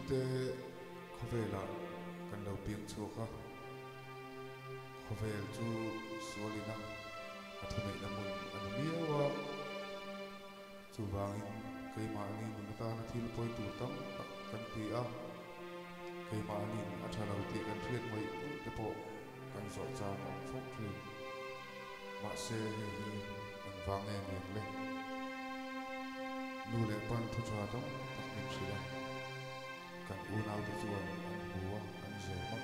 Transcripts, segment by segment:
Mihringte khawvelah kan lo piang chhuak a, khawvel chu sualina a thuneihna hmun a ni miau a. Chuvangin keimahni nun atana thil pawi tur tam tak kan ti a, keimahnin a tha lo tih kan hriat ngawih ngawih te pawh kan zawh chang a awm fo thin. Mahse hei hi engvang nge niang le? Nu leh pan thu tha tam tak min hrilh a, kan unaute chuan an hmu a, an zawm a,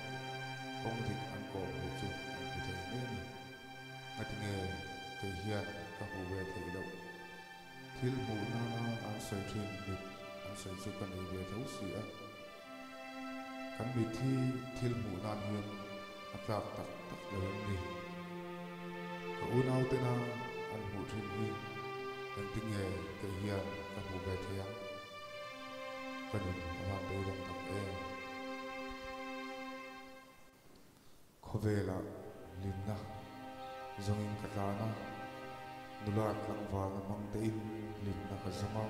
kawng dik an kawh hmuh chu an hmu thei mai a ni. Ngatinge kei hian ka hmuh ve theih loh? Thil hmuh nana an sawi thin mit an sawi chu ka nei ve tho si a. Kan mit hi thil hmuh nan hian a tlak tak tak lo em ni? Ka unau tena an hmuh thin hi engtinge kei hian ka hmuh ve thei ang? Ka nun a van beidawng tak em? Khawvelah hlimna zawngin ka tlan a, nula tlangvalna hmang tein hlimna ka zawng a,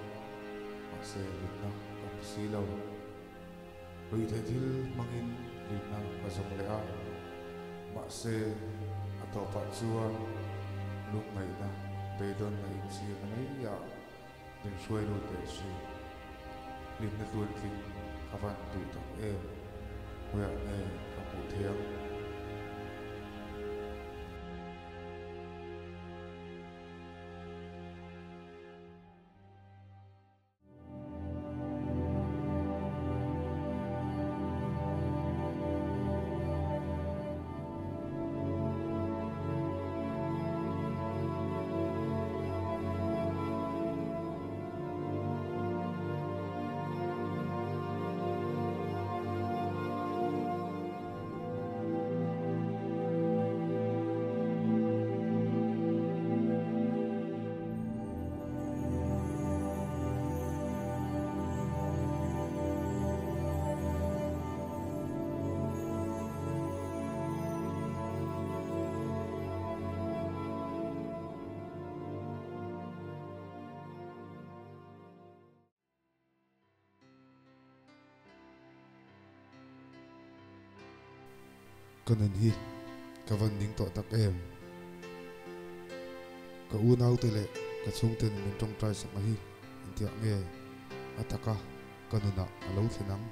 mahse hlimna ka hmu si lo. Ruihtheih thil hmangin hlimna ka zawng leh a, mahse a tawpah chuan lungngaihna beidawnna inchhirna maiah Min hruai lut leh si. Hlimna tluantling ka van duh tak em? Khawiah nge ka hmuh theih ang? Ka nun hi ka van ning tawh tak em? Ka unaute leh ka chhungten min tawngtai sak a hi intiah nge a taka ka nunah a lo thlen ang?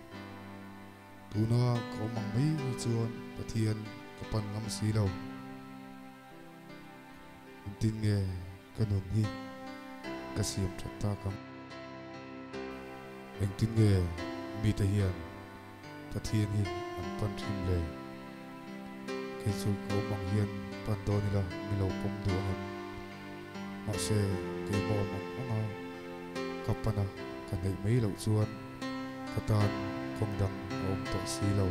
Tuna ka awm ang mai hi chuan Pathian ka pan ngam si lo. Engtin nge ka nun hi ka siam that tak ang? Engtin nge mite hian Pathian hi an pan thin le? Kei chu ka awm ang hian pan dawn ila mi lo pawm duh ang em? Mahse keimah awm ang anga ka pan a ka hneih mai loh chuan ka tan kawng dang a awm tawh si lo.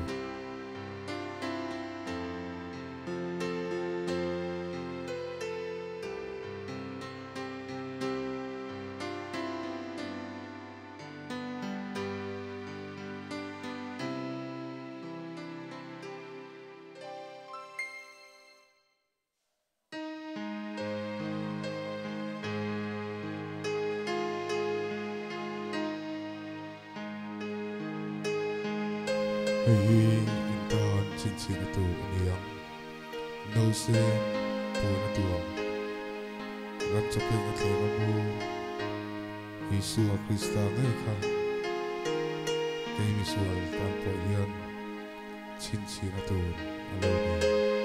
Hei hi in tan chhinchhiahna tur a ni ang. Nose puan a tuam. Ram chawpeng a thleng a mu. Isua Krista ngei kha kei misual tan pawh hian chhinchhiahna tur a lo ni.